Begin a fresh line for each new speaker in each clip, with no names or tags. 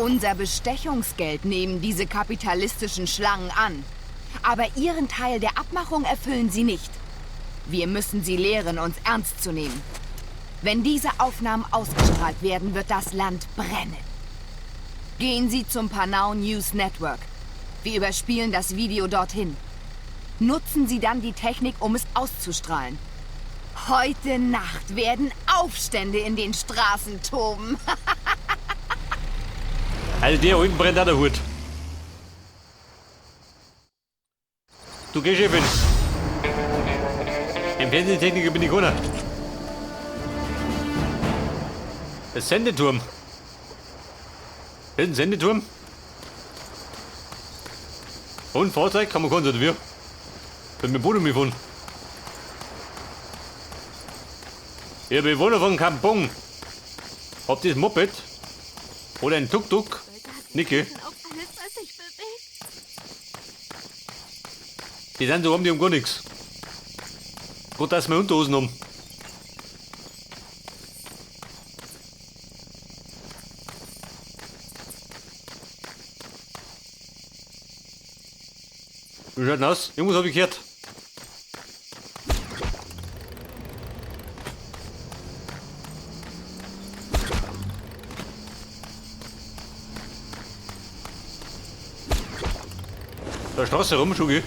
Unser Bestechungsgeld nehmen diese kapitalistischen Schlangen an. Aber ihren Teil der Abmachung erfüllen sie nicht. Wir müssen sie lehren, uns ernst zu nehmen. Wenn diese Aufnahmen ausgestrahlt werden, wird das Land brennen. Gehen Sie zum Panau News Network. Wir überspielen das Video dorthin. Nutzen Sie dann die Technik, um es auszustrahlen. Heute Nacht werden Aufstände in den Straßen toben.
Also der unten brennt auch der Hut. Du geh, Chefin. Im Fernsehtechniker bin ich keiner. Der Sendeturm. Das ist ein Sendeturm. Und Fahrzeug kann man keins, oder wie? Bin mit dem Boot mitgefahren. Ihr Bewohner von Kampong. Habt ihr das Moped? Oder ein Tuk-Tuk? Nicke. Die sind so arm, die haben gar nichts. Gut, dass wir Unterhosen haben. Wie schaut denn aus? Irgendwas hab ich gehört. Da Straße rum, Schugi.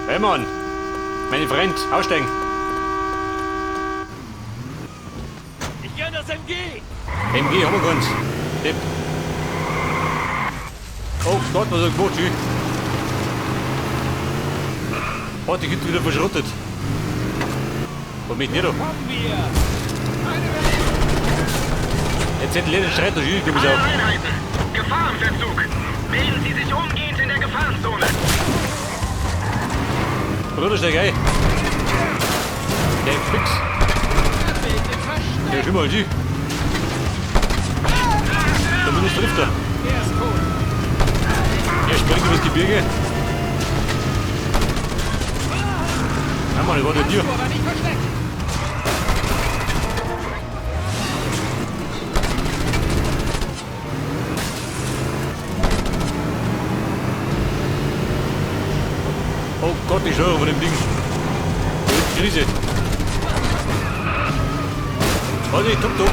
Hey Mann, meine Freund, aussteigen.
Ich gern das MG!
MG haben wir ganz. Depp. Oh Gott, was hat er gemacht? Schü? Hat die Hütte wieder verschrottet. Was mit dir da?
Kommen wir!
Jetzt hätte jeder Streit, das ist, glaube ich
Alle
auch.
Einheiten! Gefahrenverzug! Melden Sie sich umgehend in der Gefahrenzone!
Bruder, steig ein. Der ist fix. Der ist immer die. Zumindest trifft er.
Er ist tot.
Er springt übers Gebirge. Ja, Mann, ich war nicht dir.
Du aber nicht verstecken!
Oh Gott, die Steuerung von dem Ding. Die Krise. Vorsicht, Tuk-Tuk.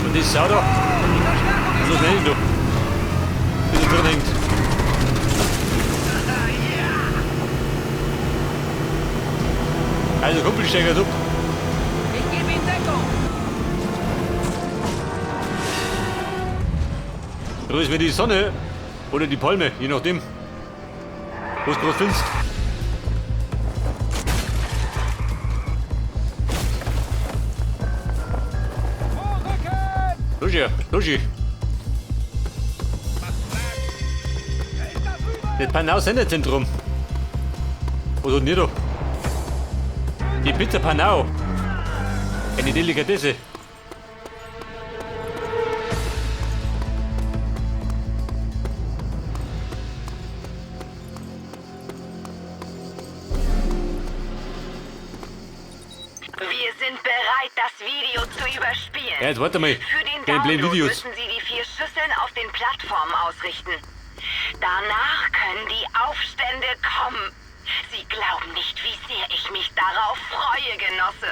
Und die Sau da. Was ist denn da? Die da drin hängt. Also Kumpel, steig jetzt ab.
Ich gebe Ihnen Deckung!
Da ist mir die Sonne oder die Palme, je nachdem. Wo du gerade findest.
Vorrücken!
Los hier, los hier. Das Panau Sendezentrum. Was hat denn ihr da? Die Pizza Panau. Eine Delikatesse.
Wir sind bereit, das Video zu überspielen.
Ja, jetzt warte mal.
Für den
Keine blöden
Download
Videos.
müssen Sie die 4 Schüsseln auf den Plattformen ausrichten. Danach können die Aufstände kommen. Sie glauben nicht, wie sehr ich mich darauf freue, Genosse.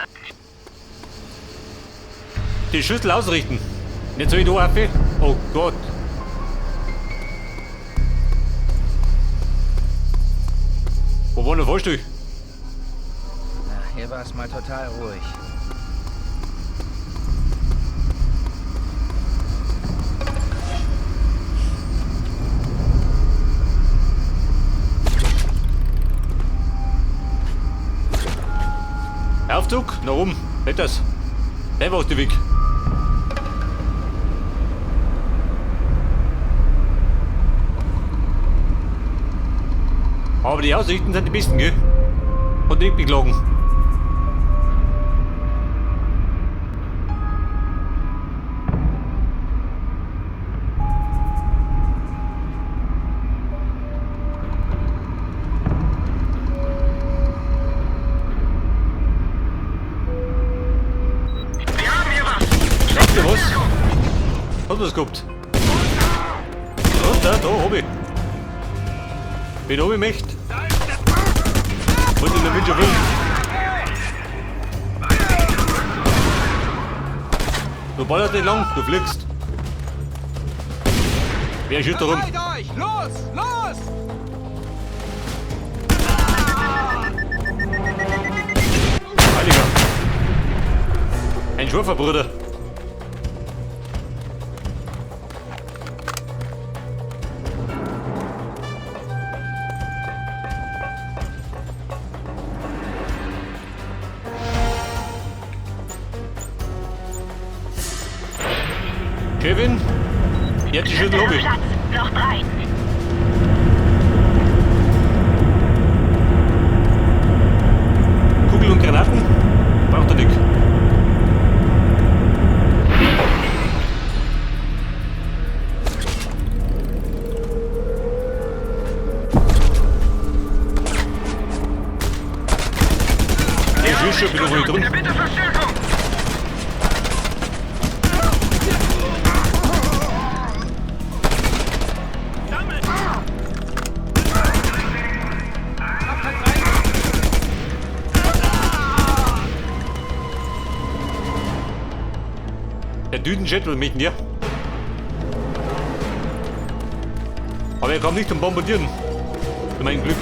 Die Schüssel ausrichten. Nicht so wie du, Affe. Oh Gott. Wo war denn der Fahrstuhl?
Na, hier war es mal total ruhig.
Aufzug, nach oben. Nicht das. Der war aus dem Weg. Aber die Aussichten sind die besten, gell? Und nicht beklagen. was gehabt. Runter, da, obi. Wen obi möchte. Und in der Wünsche will. Du ballerst nicht lang, du fliegst. Wer schießt da rum?
Verteilt euch! Los! Los!
Heiliger. Ein scharfer Bruder. Kevin, jetzt ist schon Lobby.
Platz. Noch 3.
Kugel und Granaten? Braucht er nicht. Der ist schon wieder ruhig drin.
Bitte Verstärkung!
Der Düdenjet will mich mir. Aber er kam nicht zum Bombardieren. Zu meinem Glück.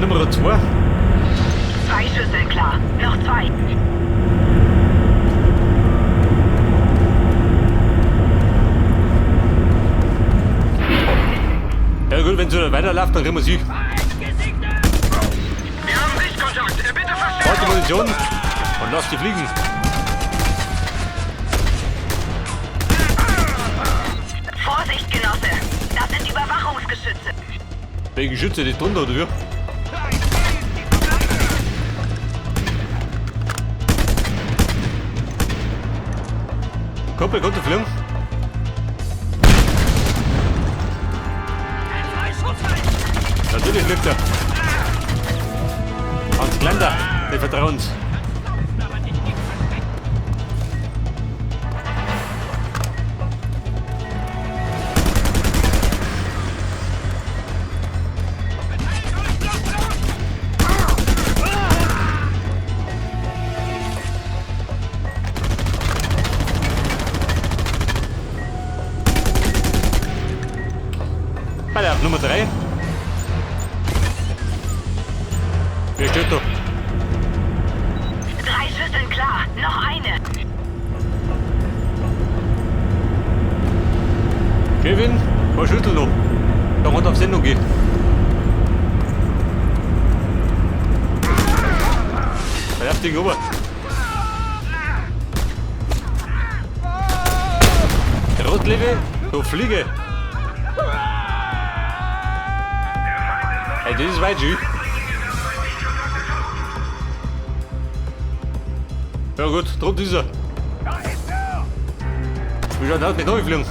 Nummer 2.
2 Schüsseln klar. Noch 2.
Ja gut, wenn sie weiterläuft, dann kriegen wir sie.
Wir haben Sichtkontakt. Bitte Verstärkung!
Baut die Munition und lass die fliegen.
Vorsicht, Genosse! Das sind Überwachungsgeschütze.
Welche Geschütze, die drunter, oder wie? Kumpel, kommt fliegen? Natürlich fliegt er. Hans Glender, der Vertrauens. Bei der Nummer 3. Wer steht da?
3 Schüsseln klar, noch eine.
Kevin, was schütteln noch? Da hat auf Sendung geht. Da darf Ding rüber. Der Rotlebe, du Fliege. Ey, das ist weit, schön. Ja gut, drunter ist er. Wie schaut aus mit Neufliegen?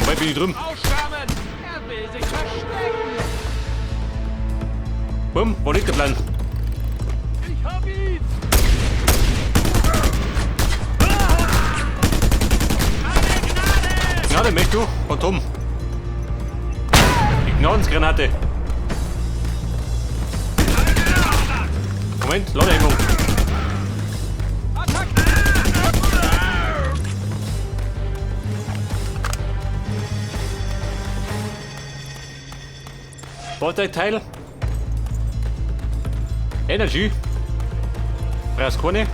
Wobei bin ich drüben?
Er will sich verstecken!
Bumm, wo liegt der Plan?
Ich hab ihn!
Gnade, möchtest du? Und Tom. Die Gnadensgranate. Moment, Ladehemmung. Fahrzeugteil. Energy. Brauchst keine.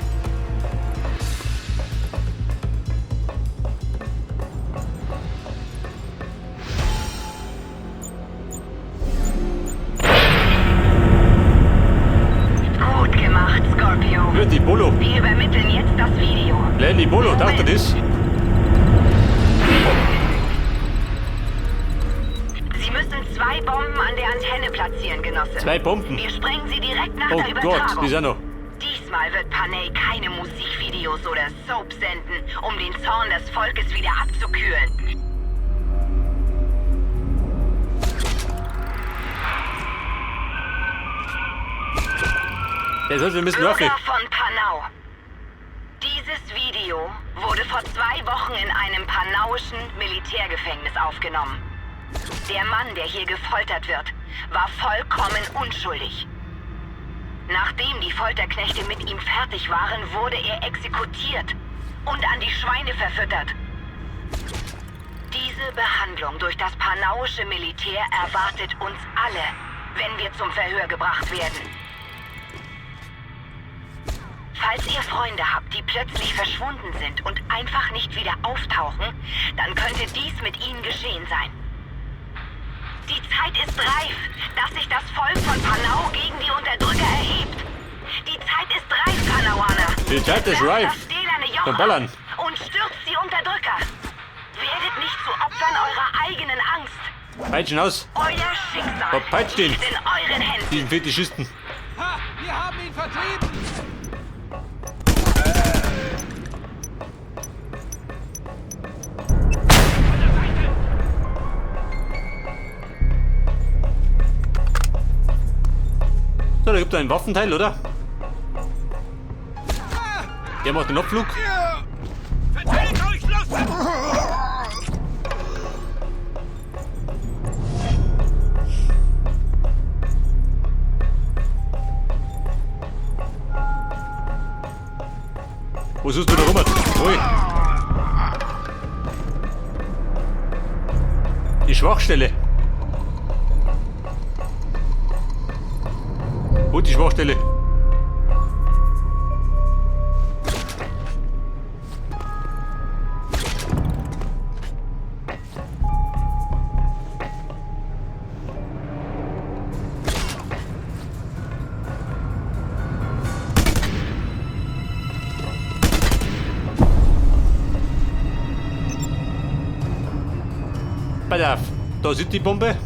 Gut gemacht, Scorpio.
Ja, die Bolo.
Wir übermitteln jetzt das Video.
Lenny Bolo, taucht er das?
Sie müssen 2 Bomben an der Antenne platzieren, Genosse.
2 Bomben?
Wir sprengen sie direkt nach
Oh
der
Gott,
Übertragung.
die sind noch.
Diesmal wird Panay keine Musikvideos oder Soap senden, um den Zorn des Volkes wieder abzukühlen.
Der sollte ein bisschen Waffe.
Bürger von Panau. Dieses Video wurde vor 2 Wochen in einem panauischen Militärgefängnis aufgenommen. Der Mann, der hier gefoltert wird, war vollkommen unschuldig. Nachdem die Folterknechte mit ihm fertig waren, wurde er exekutiert und an die Schweine verfüttert. Diese Behandlung durch das panauische Militär erwartet uns alle, wenn wir zum Verhör gebracht werden. Falls ihr Freunde habt, die plötzlich verschwunden sind und einfach nicht wieder auftauchen, dann könnte dies mit ihnen geschehen sein. Die Zeit ist reif, dass sich das Volk von Panau gegen die Unterdrücker erhebt. Die Zeit ist reif, Panauaner.
Die Zeit ist
Werft
reif.
das stählerne Joch
Zum Ballern.
ab und stürzt die Unterdrücker. Werdet nicht zu Opfern eurer eigenen Angst.
Peitschen aus.
Euer Schicksal
Boah, peitscht ihn.
liegt in euren Händen.
Diesen Fetischisten.
Ha! Wir haben ihn vertrieben!
So, da gibt es einen Waffenteil, oder? Der macht den Abflug.
Verteilt euch, los!
Wo suchst du da rum? Ui. Die Schwachstelle. Wo die Schwachstelle? Pass auf, da sind die Bombe.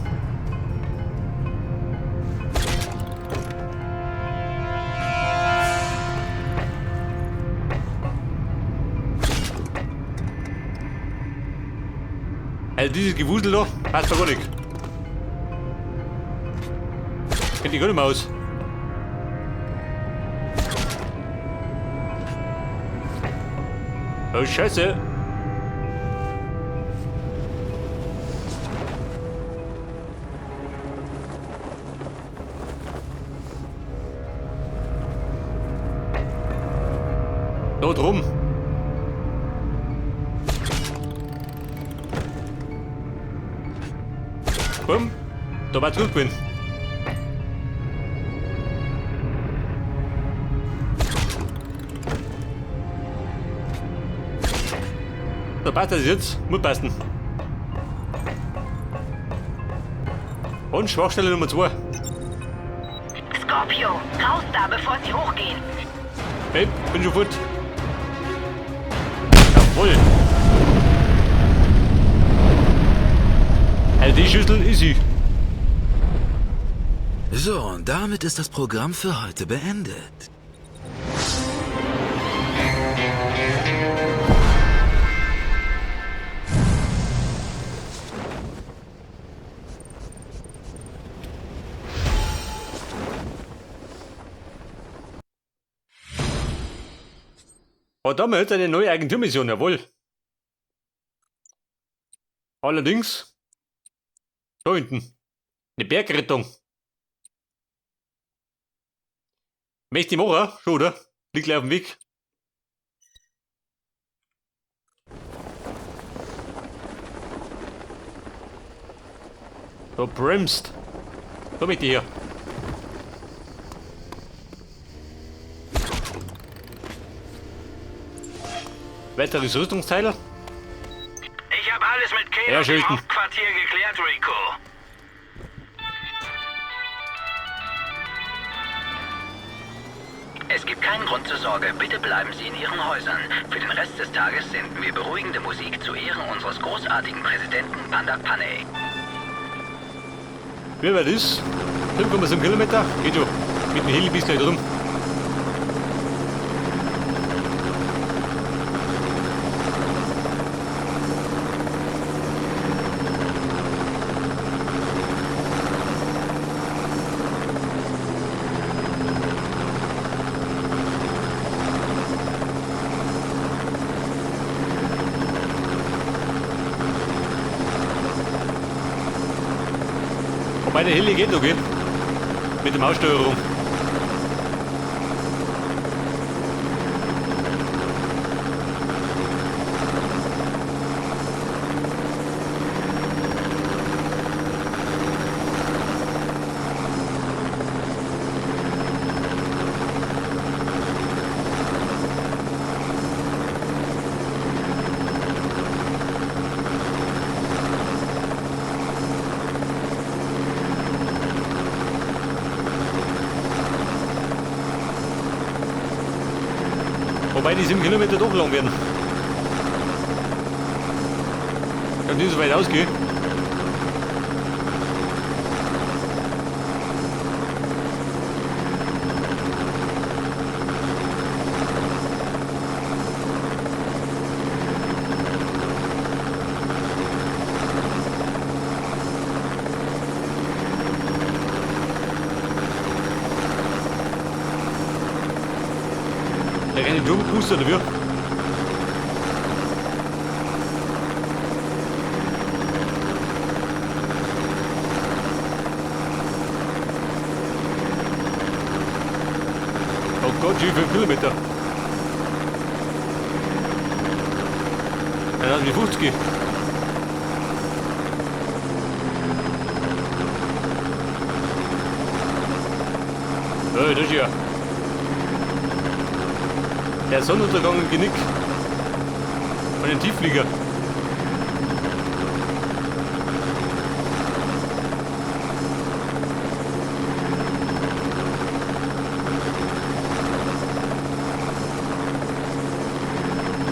Also dieses Gewusel da passt doch gar nicht. Kennt die gar nicht mehr aus. Oh Scheiße. Da drum. Bumm. Da war gut gewesen. Da passt das jetzt. Muss passen. Und Schwachstelle Nummer 2.
Scorpio, raus da, bevor sie hochgehen.
Hey, bin schon fort. Jawohl. Also die Schüssel ist sie.
So, und damit ist das Programm für heute beendet.
Oh, da haben wir jetzt eine neue Agenturmission, jawohl. Allerdings, da hinten, eine Bergrettung. Möchte ich machen, schon, oder? Liegt gleich auf dem Weg. Da bremst. Da möchte ich her. Weiteres Rüstungsteil.
Ich habe alles mit Kane
Ja,
und dem
Schilden.
Hauptquartier geklärt, Rico. Es gibt keinen Grund zur Sorge. Bitte bleiben Sie in Ihren Häusern. Für den Rest des Tages senden wir beruhigende Musik zu Ehren unseres großartigen Präsidenten Pandak Panay.
Wie weit ist? 5,7 Kilometer. Geht schon. Mit dem Heli bist du gleich drum. Wobei der Heli geht okay. Mit der Maussteuerung. Wobei die 7 Kilometer doch lang werden. Kann nicht so weit ausgehen. Der rennt Turbo Booster dafür. Oh Gott, wie viele Kilometer? Ja, das ist 50. Ja, das ist ja. Der Sonnenuntergang im Genick. Von den Tiefflieger.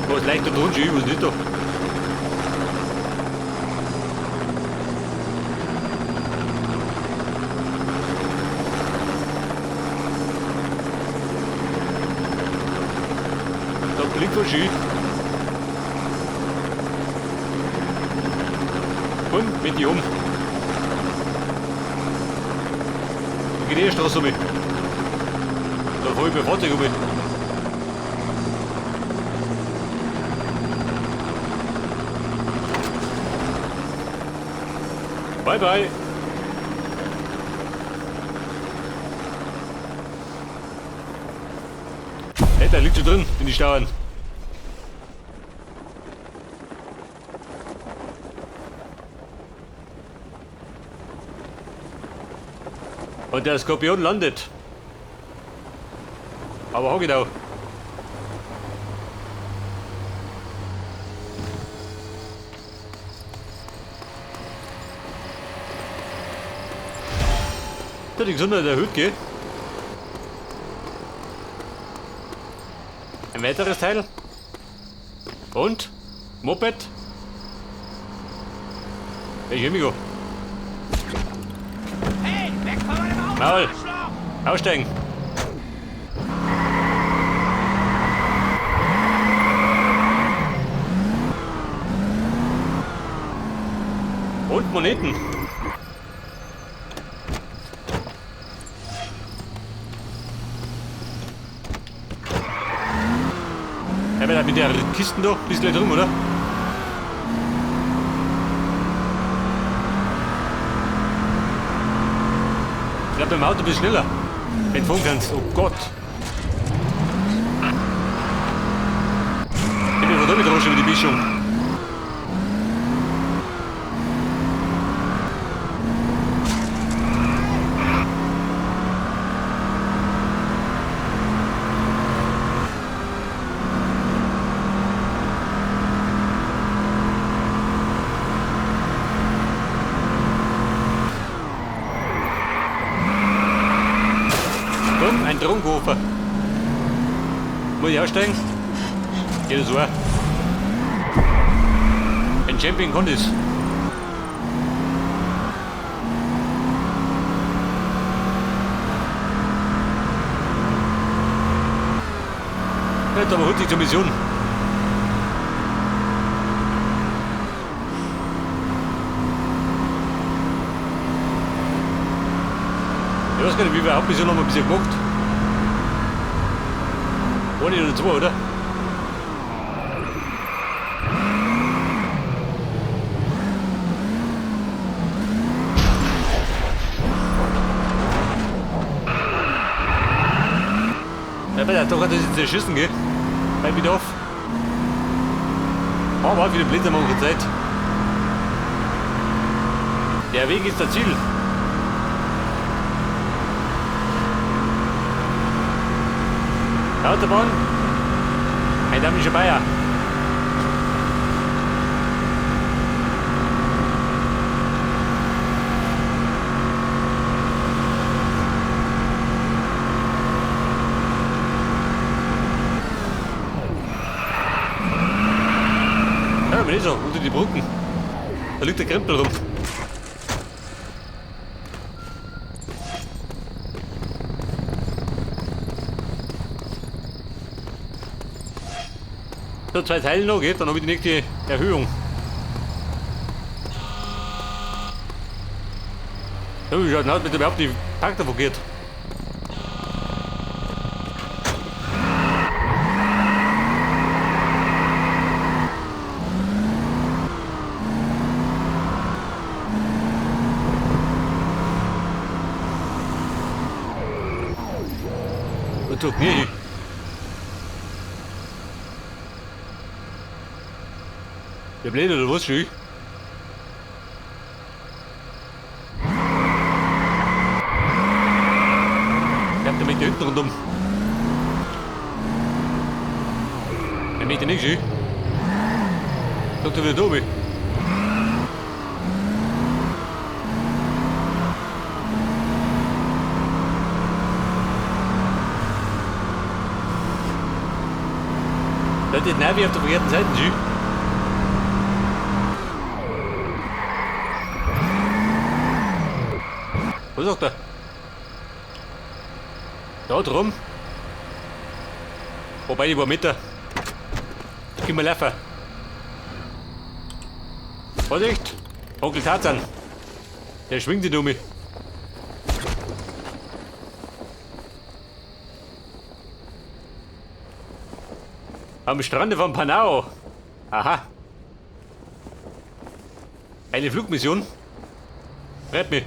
Was leicht da drunter, ich weiß nicht da. Da blinkt was schön. Komm, mit die um. Da geht eh Straße um. Da fahr ich mit dem Fahrzeug um. Bye bye. Hey, da liegt schon drin in die Stauern. Und der Skorpion landet. Aber hau genau. Die Gesundheit erhöht, gell? Ein weiteres Teil. Und? Moped. Hey, Amigo.
Hey, weg von meinem Auto,
Maul.
Arschloch!
Aussteigen. Und Moneten. Ja, mit der Kisten da, ein bisschen drum, oder? Ich glaube, beim Auto bist du schneller, wenn du fahren kannst. Oh Gott! Ich bin verdammt rasch über die Mischung. Ein Drogenhofer. Muss ich aussteigen? Geht das auch. Ein Champion kann das. Ja, aber holt sich zur Mission. Ich weiß gar nicht, wie wir Hauptmission haben wir bisher gemacht. Eine oder zwei, oder? Alter, da hat er sich zerschissen, gell? Bei Bedarf. Oh, war wieder Blitzer mal unsere Zeit. Der Weg ist das Ziel. Autobahn. Ein dämlicher Bayer. Ja, bin ich schon, unter die Brücken. Da liegt der Krempel rum. So, 2 Teile noch, geht, dann habe ich die nächste Erhöhung. So, wie schaut denn aus, mit dem überhaupt die Pack davon geht? Und so, nee. Der Blöde, oder was, schön? Ich hab der möchte hinten rundum. Der möchte nicht, schön. Sagt er wieder da oben. Das ist Navi auf der verkehrten Seite, schön. Was sagt er? Da drum. Wobei, die paar Meter. Gib mal laufen. Vorsicht! Onkel Tarzan. Der schwingt sich um mich. Am Strande von Panau. Aha. Eine Flugmission. Rett mich.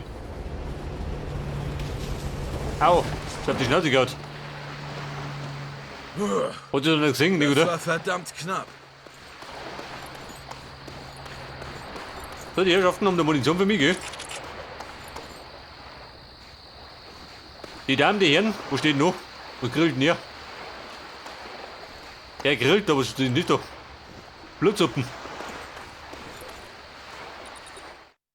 Au, ich hab die Schnauze gehauen. Hat sie doch nicht gesehen, nicht,
Das
oder?
war verdammt knapp.
So, die Herrschaften haben da Munition für mich, gell? Die Damen, die Herren, wo steht denn noch? Was grillt denn hier? Der grillt, aber was steht denn nicht da? Blutsuppen.